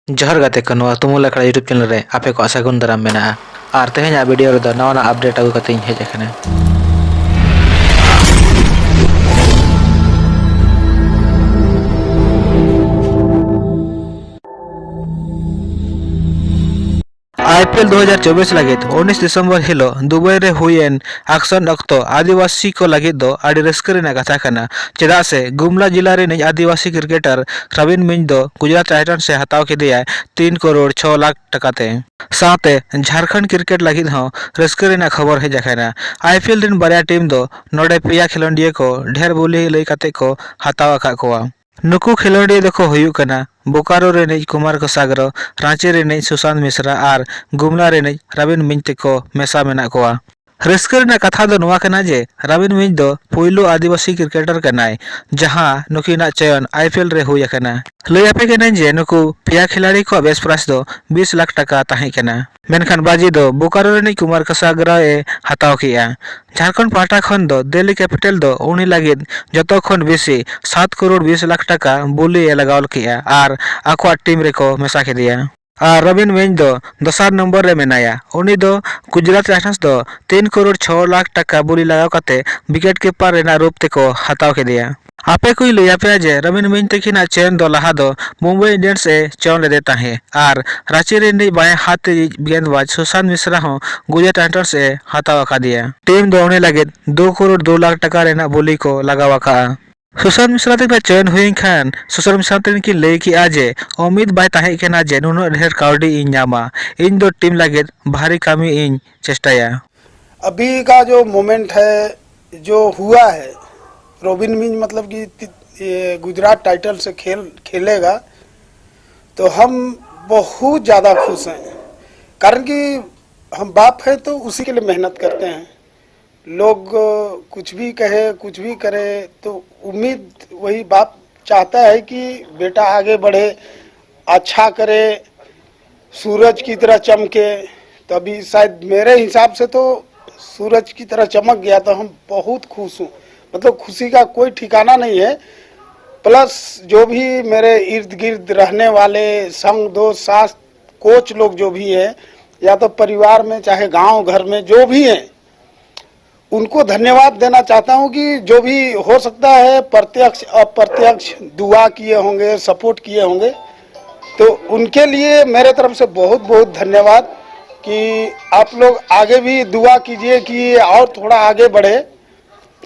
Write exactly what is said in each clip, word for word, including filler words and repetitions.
ᱡᱚᱦᱟᱨ ᱜᱟᱛᱮ ᱠᱚ, ᱱᱚᱣᱟ ᱛᱩᱢᱩᱞ ᱟᱠᱷᱲᱟ YouTube channel ᱨᱮ ᱟᱯᱮ ᱠᱚᱣᱟᱜ ᱥᱟᱹᱜᱩᱱ ᱫᱟᱨᱟᱢ ᱢᱮᱱᱟᱜᱼᱟ᱾ ᱟᱨ ᱛᱮᱦᱮᱧᱟᱜ video ᱨᱮᱫᱚ ᱱᱟᱣᱟᱱᱟᱜ update ᱟᱹᱜᱩ ᱠᱟᱛᱮ ᱤᱧ ᱦᱮᱡ ᱟᱠᱟᱱᱟ᱾ IPL ᱫᱩ ᱦᱟᱡᱟᱨ ᱪᱚᱵᱵᱤᱥ ᱞᱟᱹᱜᱤᱫ ᱩᱱᱤᱥ ᱰᱤᱥᱮᱢᱵᱚᱨ ᱦᱤᱞᱳᱜ ᱫᱩᱵᱟᱭ ᱨᱮ ᱦᱩᱭᱮᱱ auction ᱚᱠᱛᱚ ᱟᱹᱫᱤᱵᱟᱹᱥᱤ ᱠᱚ ᱞᱟᱹᱜᱤᱫ ᱫᱚ ᱟᱹᱰᱤ ᱨᱟᱹᱥᱠᱟᱹ ᱨᱮᱱᱟᱜ ᱠᱟᱛᱷᱟ ᱠᱟᱱᱟ, ᱪᱮᱫᱟᱜ ᱥᱮ ᱜᱩᱢᱞᱟ ᱡᱤᱞᱟ ᱨᱤᱱᱤᱡ ᱟᱹᱫᱤᱵᱟᱹᱥᱤ cricketer ᱨᱟᱵᱤᱱ ᱢᱤᱧ ᱫᱚ ᱜᱩᱡᱽᱨᱟᱴ ᱴᱟᱭᱴᱟᱱᱥ ᱮ ᱦᱟᱛᱟᱣ ᱠᱮᱫᱮᱭᱟᱭ ᱛᱤᱱ ᱠᱳᱨᱳᱲ ᱪᱷᱚ ᱞᱟᱠᱷ ᱴᱟᱠᱟ ᱛᱮ᱾ ᱥᱟᱶᱛᱮ ᱡᱷᱟᱲᱠᱷᱚᱸᱰ cricket ᱞᱟᱹᱜᱤᱫ ᱦᱚᱸ ᱨᱟᱹᱥᱠᱟᱹ ᱨᱮᱱᱟᱜ ᱠᱷᱚᱵᱚᱨ ᱦᱮᱡ ᱟᱠᱟᱱᱟ᱾ IPL ᱨᱤᱱ ᱵᱟᱨᱭᱟ team ᱫᱚ ᱱᱚᱰᱮ ᱯᱮᱭᱟ ᱠᱷᱮᱞᱳᱰᱤᱭᱟᱹ ᱠᱚ ᱰᱷᱮᱨ ᱵᱩᱞᱤ ᱞᱟᱹᱭ ᱠᱟᱛᱮ ᱠᱚ ᱦᱟᱛᱟᱣ ᱟᱠᱟᱫ ᱠᱚᱣᱟ᱾ ᱱᱩᱠᱩ ᱠᱷᱮᱞᱳᱰᱤᱭᱟᱹ ᱫᱚᱠᱚ ᱦᱩᱭᱩᱜ ᱠᱟᱱᱟ ᱵᱳᱠᱟᱨᱳ ᱨᱤᱱᱤᱡ ᱠᱩᱢᱟᱨ ᱠᱚᱥᱟᱜᱨᱚ, ᱨᱟᱸᱪᱤ ᱨᱤᱱᱤᱡ ᱥᱩᱥᱟᱱᱛ ᱢᱤᱥᱨᱟ ᱟᱨ ᱜᱩᱢᱞᱟ ᱨᱤᱱᱤᱡ ᱨᱟᱵᱤᱱ ᱢᱤᱧ ᱛᱮᱠᱚ ᱢᱮᱥᱟ ᱢᱮᱱᱟᱜ ᱠᱚᱣᱟ᱾ ᱨᱟᱹᱥᱠᱟᱹ ᱨᱮᱱᱟᱜ ᱠᱟᱛᱷᱟ ᱫᱚ ᱱᱚᱣᱟ ᱠᱟᱱᱟ ᱡᱮ ᱨᱟᱵᱤᱱ ᱢᱤᱧ ᱫᱚ ᱯᱩᱭᱞᱩ ᱟᱹᱫᱤᱵᱟᱹᱥᱤ cricketer ᱠᱟᱱᱟᱭ, ᱡᱟᱦᱟᱸ ᱱᱩᱠᱤᱱᱟᱜ ᱪᱚᱭᱚᱱ IPL ᱨᱮ ᱦᱩᱭ ᱟᱠᱟᱱᱟ᱾ ᱞᱟᱹᱭ ᱟᱯᱮ ᱠᱟᱹᱱᱟᱹᱧ ᱡᱮ ᱱᱩᱠᱩ ᱯᱮᱭᱟ ᱠᱷᱤᱞᱟᱲᱤ ᱠᱚᱣᱟᱜ base price ᱫᱚ ᱵᱤᱥ ᱞᱟᱠᱷ ᱴᱟᱠᱟ ᱛᱟᱦᱮᱸ ᱠᱟᱱᱟ, ᱢᱮᱱᱠᱷᱟᱱ ᱵᱟᱡᱤ ᱫᱚ ᱵᱳᱠᱟᱨᱳ ᱨᱤᱱᱤᱡ ᱠᱩᱢᱟᱨ ᱠᱚᱥᱟᱜᱨᱚ ᱮ ᱦᱟᱛᱟᱣ ᱠᱮᱜᱼᱟ᱾ ᱡᱷᱟᱲᱠᱷᱚᱸᱰ ᱯᱟᱦᱴᱟ ᱠᱷᱚᱱ ᱫᱚ ᱫᱤᱞᱞᱤ ᱠᱮᱯᱤᱴᱟᱞ ᱫᱚ ᱩᱱᱤ ᱞᱟᱹᱜᱤᱫ ᱡᱚᱛᱚ ᱠᱷᱚᱱ ᱵᱮᱥᱤ ᱥᱟᱛ ᱠᱳᱨᱳᱲ ᱵᱤᱥ ᱞᱟᱠᱷ ᱴᱟᱠᱟ ᱵᱩᱞᱤ ᱮ ᱞᱟᱜᱟᱣ ᱠᱮᱜᱼᱟ ᱟᱨ ᱟᱠᱚᱣᱟᱜ team ᱨᱮᱠᱚ ᱢᱮᱥᱟ ᱠᱮᱫᱮᱭᱟ᱾ ᱟᱨ ᱨᱚᱵᱤᱱ ᱢᱤᱧ ᱫᱚ ᱫᱚᱥᱟᱨ ᱱᱚᱢᱵᱚᱨ ᱨᱮ ᱢᱮᱱᱟᱭᱟ᱾ ᱩᱱᱤ ᱫᱚ ᱜᱩᱡᱽᱨᱟᱴ ᱴᱟᱭᱴᱟᱱᱥ ᱫᱚ ᱛᱤᱱ ᱠᱳᱨᱳᱲ ᱪᱷᱚ ᱞᱟᱠᱷ ᱴᱟᱠᱟ ᱵᱩᱞᱤ ᱞᱟᱜᱟᱣ ᱠᱟᱛᱮ wicket keeper ᱨᱮᱱᱟᱜ ᱨᱩᱯ ᱛᱮᱠᱚ ᱦᱟᱛᱟᱣ ᱠᱮᱫᱮᱭᱟ᱾ ᱟᱯᱮ ᱠᱚᱧ ᱞᱟᱹᱭ ᱟᱯᱮᱭᱟ ᱡᱮ ᱨᱚᱵᱤᱱ ᱢᱤᱧ ᱛᱟᱹᱠᱤᱱᱟᱜ ᱪᱚᱭᱚᱱ ᱫᱚ ᱞᱟᱦᱟ ᱫᱚ ᱢᱩᱢᱵᱟᱭ ᱤᱱᱰᱤᱭᱟᱱᱥ ᱮ ᱪᱚᱭᱚᱱ ᱞᱮᱫᱮ ᱛᱟᱦᱮᱸ ᱟᱨ ᱨᱟᱸᱪᱤ ᱨᱤᱱᱤᱡ ᱵᱟᱭᱟᱸ ᱦᱟᱛ ᱛᱤᱨᱤᱡ ᱜᱮᱸᱫᱽᱵᱟᱡᱽ ᱥᱩᱥᱟᱱᱛ ᱢᱤᱥᱨᱟ ᱦᱚᱸ ᱜᱩᱡᱽᱨᱟᱴ ᱴᱟᱭᱴᱟᱱᱥ ᱮ ᱦᱟᱛᱟᱣ ᱟᱠᱟᱫᱮᱭᱟ᱾ Team ᱫᱚ ᱩᱱᱤ ᱞᱟᱹᱜᱤᱫ ᱫᱩ ᱠᱳᱨᱳᱲ ᱫᱩ ᱞᱟᱠᱷ ᱴᱟᱠᱟ ᱨᱮᱱᱟᱜ ᱵᱩᱞᱤ ᱠᱚ ᱞᱟᱜᱟᱣ ᱟᱠᱟᱫᱼᱟ᱾ ᱥᱩᱥᱟᱱᱛ ᱢᱤᱥᱨᱟ ᱛᱟᱹᱠᱤᱱᱟᱜ ᱪᱚᱭᱚᱱ ᱦᱩᱭᱮᱱ ᱠᱷᱟᱱ ᱥᱩᱥᱟᱱᱛ ᱢᱤᱥᱨᱟ ᱛᱟᱹᱠᱤᱱ ᱠᱤᱱ ᱞᱟᱹᱭ ᱠᱮᱜᱼᱟ ᱡᱮ ᱩᱢᱤᱫ ᱵᱟᱭ ᱛᱟᱦᱮᱸ ᱠᱟᱱᱟ ᱡᱮ ᱱᱩᱱᱟᱹᱜ ᱰᱷᱮᱨ ᱠᱟᱹᱣᱰᱤ ᱤᱧ ᱧᱟᱢᱟ᱾ ᱤᱧ ᱫᱚ team ᱞᱟᱹᱜᱤᱫ ᱵᱷᱟᱨᱤ ᱠᱟᱹᱢᱤ ᱤᱧ ᱪᱮᱥᱴᱟᱭᱟ᱾ अभी का जो मोमेंट है, जो हुआ है, रोबिन मिंज मतलब कि ति- ये गुजरात टाइटन से खेल खेलेगा, तो हम बहुत ज़्यादा खुश हैं। कारण कि हम बाप हैं तो उसी के लिए मेहनत करते हैं। लोग कुछ भी कहे, कुछ भी करे, तो उम्मीद वही बाप चाहता है कि बेटा आगे बढ़े, अच्छा करे, सूरज की तरह चमके। तो अभी शायद मेरे हिसाब से तो सूरज की तरह चमक गया, तो हम बहुत खुश हूँ। मतलब खुशी का कोई ठिकाना नहीं है। प्लस जो भी मेरे इर्द गिर्द रहने वाले संघ दोस्त सास कोच लोग जो भी हैं, या तो परिवार में चाहे गांव घर में जो भी हैं, उनको धन्यवाद देना चाहता हूं कि जो भी हो सकता है प्रत्यक्ष अप्रत्यक्ष दुआ किए होंगे, सपोर्ट किए होंगे, तो उनके लिए मेरे तरफ से बहुत बहुत धन्यवाद कि आप लोग आगे भी दुआ कीजिए कि ये और थोड़ा आगे बढ़े।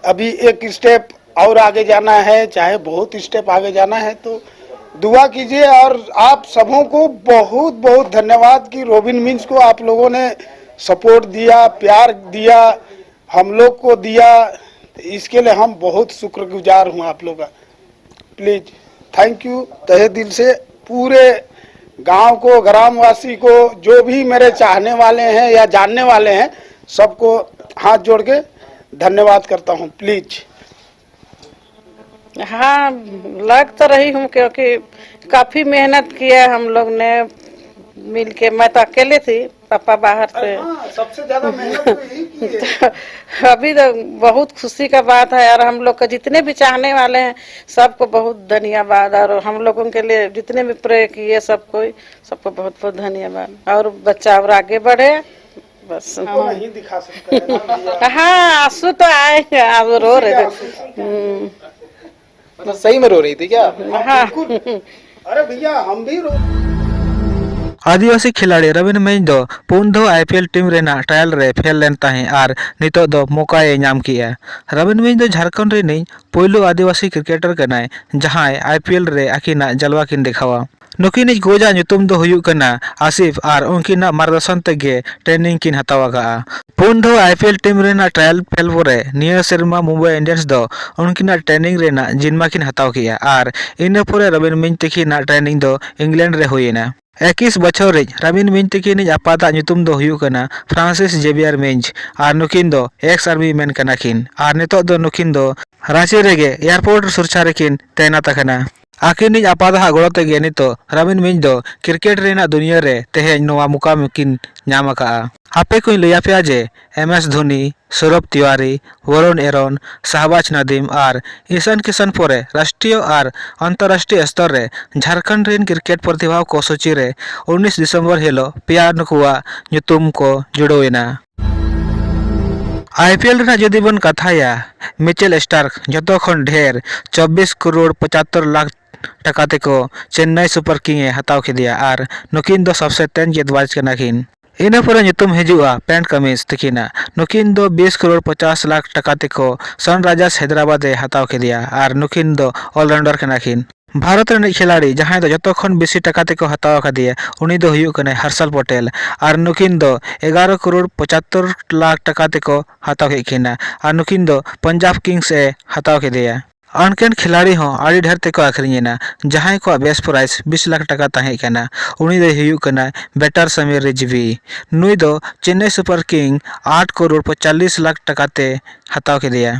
अभी एक स्टेप और आगे जाना है, चाहे बहुत स्टेप आगे जाना है, तो दुआ कीजिए। और आप सबों को बहुत बहुत धन्यवाद कि रोबिन मिंज को आप लोगों ने सपोर्ट दिया, प्यार दिया, हम लोग को दिया, तो इसके लिए हम बहुत शुक्रगुजार हूँ आप लोग का। प्लीज, थैंक यू तहे दिल से। पूरे गांव को, ग्रामवासी को, जो भी मेरे चाहने वाले हैं या जानने वाले हैं, सबको हाथ जोड़ के धन्यवाद करता हूँ। प्लीज। हाँ, लग तो रही हूँ, क्योंकि काफी मेहनत किया हम लोग ने मिलके। मैं तो अकेले थी, पापा बाहर थे। हाँ, सबसे ज्यादा मेहनत तो यही की है। अभी तो बहुत खुशी का बात है, और हम लोग का जितने भी चाहने वाले हैं, सबको बहुत धन्यवाद। और हम लोगों के लिए जितने भी प्रे किए, सब कोई, सबको बहुत बहुत धन्यवाद। और बच्चा और आगे बढ़े, बस। तो नहीं दिखा सकता है ना भैया। हाँ, आंसू तो आएगा, अब रो रहे थे। हम्म। मतलब सही में रो रही थी क्या? हाँ। बिल्कुल। अरे भैया, हम भी रो ᱟᱹᱫᱤᱵᱟᱹᱥᱤ ᱠᱷᱤᱞᱟᱲᱤ ᱨᱚᱵᱤᱱ ᱢᱮᱧ ᱫᱚ ᱯᱩᱱ ᱫᱷᱟᱣ ᱟᱭᱯᱤᱮᱞ ᱴᱤᱢ ᱨᱮᱱᱟᱜ ᱴᱨᱟᱭᱟᱞ ᱨᱮ ᱯᱷᱮᱞ ᱞᱮᱱ ᱛᱟᱦᱮᱸᱫ ᱟᱨ ᱱᱤᱛᱚᱜ ᱫᱚ ᱢᱚᱠᱟᱭᱮ ᱧᱟᱢ ᱠᱮᱜᱼᱟ᱾ ᱨᱚᱵᱤᱱ ᱢᱮᱧ ᱫᱚ ᱡᱷᱟᱲᱠᱷᱚᱸᱰ ᱨᱤᱱᱤᱡ ᱯᱳᱭᱞᱳ ᱟᱹᱫᱤᱵᱟᱹᱥᱤ ᱠᱨᱤᱠᱮᱴᱟᱨ ᱠᱟᱱᱟᱭ, ᱡᱟᱦᱟᱸᱭ ᱟᱭᱯᱤᱮᱞ ᱨᱮ ᱟᱹᱠᱤᱱᱟᱜ ᱡᱟᱞᱣᱟ ᱠᱤᱱ ᱫᱮᱠᱷᱟᱣᱟ᱾ ᱱᱩᱠᱤᱱᱤᱡ ᱠᱳᱪ ᱟᱜ ᱧᱩᱛᱩᱢ ᱫᱚ ᱦᱩᱭᱩᱜ ᱠᱟᱱᱟ ᱟᱥᱤᱯᱷ ᱟᱨ ᱩᱱᱠᱤᱱᱟᱜ ᱢᱟᱨᱜᱚᱫᱚᱨᱥᱚᱱ ᱛᱮᱜᱮ ᱴᱨᱮᱱᱤᱝ ᱠᱤᱱ ᱦᱟᱛᱟᱣ ᱟᱠᱟᱫᱼᱟ᱾ ᱯᱩᱱ ᱫᱷᱟᱣ ᱟᱭᱯᱤᱮᱞ ᱴᱤᱢ ᱨᱮᱱᱟᱜ ᱴᱨᱟᱭᱟᱞ ᱯᱷᱮᱞ ᱯᱚᱨᱮ ᱱᱤᱭᱟᱹ ᱥᱮᱨᱢᱟ ᱢᱩᱢᱵᱟᱭ ᱤᱱᱰᱤᱭᱟᱱᱥ ᱫᱚ ᱩᱱᱠᱤᱱᱟᱜ ᱴᱨᱮᱱᱤᱝ ᱨᱮᱱᱟᱜ ᱡᱤᱢᱢᱟ ᱠᱤᱱ ᱦᱟᱛᱟᱣ ᱠᱮᱫᱼᱟ ᱟᱨ ᱤᱱᱟᱹ ᱯᱚᱨᱮ ᱨᱚᱵᱤᱱ ᱢᱤᱧ ᱛᱟᱹᱠᱤᱱᱟᱜ ᱴᱨᱮᱱᱤᱝ ᱫᱚ ᱤᱝᱞᱮᱱᱰ ᱨᱮ ᱦᱩᱭᱮᱱᱟ᱾ ᱮᱠᱤᱥ ᱵᱚᱪᱷᱚᱨ ᱨᱤᱡ ᱨᱚᱵᱤᱱ ᱢᱤᱧ ᱛᱟᱹᱠᱤᱱᱤᱡ ᱟᱯᱟᱛᱟᱜ ᱧᱩᱛᱩᱢ ᱫᱚ ᱦᱩᱭᱩᱜ ᱠᱟᱱᱟ ᱯᱷᱨᱟᱱᱥᱤᱥ ᱡᱮᱵᱤᱭᱟᱨ ᱢᱤᱧᱡᱽ ᱟᱨ ᱱᱩᱠᱤᱱ ᱫᱚ ᱮᱠᱥ ᱟᱨᱢᱤ ᱢᱮᱱ ᱠᱟᱱᱟ ᱠᱤᱱ ᱟᱨ ᱱᱤᱛᱚᱜ ᱫᱚ ᱱᱩᱠᱤᱱ ᱫᱚ ᱨᱟᱸᱪᱤ ᱨᱮᱜᱮ ᱮᱭᱟᱨᱯᱳᱨᱴ ᱥᱩᱨᱪᱷᱟ ᱨᱮᱠᱤᱱ ᱛᱮᱱᱟᱛ ᱟᱠᱟᱱᱟ᱾ ᱟᱹᱠᱤᱱᱤᱡ ᱟᱯᱟᱛᱟᱜ ᱜᱚᱲᱚ ᱛᱮᱜᱮ ᱱᱤᱛᱚᱜ ᱨᱚᱵᱤᱱ ᱢᱤᱧᱡᱽ ᱫᱚ ᱠᱨᱤᱠᱮᱴ ᱨᱮᱱᱟᱜ ᱫᱩᱱᱤᱭᱟᱹ ᱨᱮ ᱛᱮᱦᱮᱧ ᱱᱚᱣᱟ ᱢᱩᱠᱟᱢ ᱠᱤᱱ ᱧᱟᱢ ᱟᱠᱟᱫᱼᱟ᱾ ᱟᱯᱮ ᱠᱚᱧ ᱞᱟᱹᱭ ᱟᱯᱮᱭᱟ ᱡᱮ ᱮᱢ ᱮᱥ ᱫᱷᱳᱱᱤ, ᱥᱚᱨᱚᱵᱽ ᱛᱤᱣᱟᱨᱤ, ᱵᱚᱨᱩᱱ ᱮᱨᱚᱱ, ᱥᱟᱦᱵᱟᱡᱽ ᱱᱟᱫᱤᱢ ᱟᱨ ᱤᱥᱟᱱ ᱠᱤᱥᱟᱱ ᱯᱚᱨᱮ ᱨᱟᱥᱴᱨᱤᱭᱚ ᱟᱨ ᱟᱱᱛᱚᱨᱨᱟᱥᱴᱨᱤᱭᱚ ᱥᱛᱚᱨ ᱨᱮ ᱡᱷᱟᱨᱠᱷᱚᱸᱰ ᱨᱮᱱ ᱠᱨᱤᱠᱮᱴ ᱯᱨᱚᱛᱤᱵᱷᱟ ᱠᱚ ᱥᱩᱪᱤ ᱨᱮ ᱩᱱᱤᱥ ᱰᱤᱥᱮᱢᱵᱚᱨ ᱦᱤᱞᱳᱜ ᱯᱮᱭᱟ ᱱᱩᱠᱩᱣᱟᱜ ᱧᱩᱛᱩᱢ ᱠᱚ ᱡᱩᱲᱟᱹᱣ ᱮᱱᱟ᱾ ᱟᱭ ᱯᱤ ᱮᱞ ᱨᱮᱱᱟᱜ ᱡᱩᱫᱤ ᱵᱚᱱ ᱠᱟᱛᱷᱟᱭᱟ, ᱢᱤᱪᱮᱞ ᱥᱴᱟᱨᱠ ᱡᱚᱛᱚ ᱠᱷᱚᱱ ᱰᱷᱮᱨ ᱪᱚᱵᱵᱤᱥ ᱠᱨᱳᱲ ᱯᱚᱸᱪᱟᱛᱛᱳᱨ ᱞᱟᱠᱷ ᱴᱟᱠᱟ ᱛᱮᱠᱚ ᱪᱮᱱᱱᱟᱭ ᱥᱩᱯᱟᱨ ᱠᱤᱝ ᱮ ᱦᱟᱛᱟᱣ ᱠᱮᱫᱮᱭᱟ ᱟᱨ ᱱᱩᱠᱤᱱ ᱫᱚ ᱥᱚᱵᱥᱮ ᱛᱮᱡᱽ ᱜᱮᱸᱫᱽᱵᱟᱡᱽ ᱠᱟᱱᱟ ᱠᱤᱱ᱾ ᱤᱱᱟᱹ ᱯᱚᱨᱮ ᱧᱩᱛᱩᱢ ᱦᱤᱡᱩᱜᱼᱟ ᱯᱮᱴ ᱠᱟᱢᱤᱱᱥ ᱛᱟᱹᱠᱤᱱᱟᱜ᱾ ᱱᱩᱠᱤᱱ ᱫᱚ ᱵᱤᱥ ᱠᱨᱳᱲ ᱯᱚᱪᱟᱥ ᱞᱟᱠᱷ ᱴᱟᱠᱟ ᱛᱮᱠᱚ ᱥᱟᱱᱨᱟᱭᱡᱟᱨᱥ ᱦᱟᱭᱫᱨᱟᱵᱟᱫ ᱮ ᱦᱟᱛᱟᱣ ᱠᱮᱫᱮᱭᱟ ᱟᱨ ᱱᱩᱠᱤᱱ ᱫᱚ ᱚᱞᱨᱟᱣᱩᱱᱰᱟᱨ ᱠᱟᱱᱟ ᱠᱤᱱ᱾ ᱵᱷᱟᱨᱚᱛ ᱨᱤᱱᱤᱡ ᱠᱷᱤᱞᱟᱲᱤ ᱡᱟᱦᱟᱸᱭ ᱫᱚ ᱡᱚᱛᱚ ᱠᱷᱚᱱ ᱵᱮᱥᱤ ᱴᱟᱠᱟ ᱛᱮᱠᱚ ᱦᱟᱛᱟᱣ ᱟᱠᱟᱫᱮᱭᱟ, ᱩᱱᱤ ᱫᱚ ᱦᱩᱭᱩᱜ ᱠᱟᱱᱟᱭ ᱦᱟᱨᱥᱟᱞ ᱯᱚᱴᱮᱞ ᱟᱨ ᱱᱩᱠᱤᱱ ᱫᱚ ᱮᱜᱟᱨᱚ ᱠᱨᱳᱲ ᱯᱚᱸᱪᱟᱛᱛᱳᱨ ᱞᱟᱠᱷ ᱴᱟᱠᱟ ᱛᱮᱠᱚ ᱦᱟᱛᱟᱣ ᱠᱮᱫ ᱠᱤᱱᱟ ᱟᱨ ᱱᱩᱠᱤᱱ ᱫᱚ ᱯᱚᱧᱡᱟᱵᱽ ᱠᱤᱝᱥ ᱮ ᱦᱟᱛᱟᱣ ᱠᱮᱫᱮᱭᱟ᱾ ᱟᱱᱠᱟᱱ ᱠᱷᱤᱞᱟᱲᱤ ᱦᱚᱸ ᱟᱹᱰᱤ ᱰᱷᱮᱨ ᱛᱮᱠᱚ ᱟᱹᱠᱷᱨᱤᱧ ᱮᱱᱟ᱾ ᱡᱟᱦᱟᱸᱭ ᱠᱚᱣᱟᱜ ᱵᱮᱥ ᱯᱨᱟᱭᱤᱥ ᱵᱤᱥ ᱞᱟᱠᱷ ᱴᱟᱠᱟ ᱛᱟᱦᱮᱸ ᱠᱟᱱᱟ, ᱩᱱᱤ ᱫᱚᱭ ᱦᱩᱭᱩᱜ ᱠᱟᱱᱟ ᱵᱮᱴᱟᱨ ᱥᱟᱢᱤᱨ ᱨᱤᱡᱵᱤ᱾ ᱱᱩᱭ ᱫᱚ ᱪᱮᱱᱱᱟᱭ ᱥᱩᱯᱟᱨ ᱠᱤᱝ ᱟᱴ ᱠᱨᱳᱲ ᱯᱚᱸᱭᱛᱟᱞᱞᱤᱥ ᱞᱟᱠᱷ ᱴᱟᱠᱟ ᱛᱮ ᱦᱟᱛᱟᱣ ᱠᱮᱫᱮᱭᱟ᱾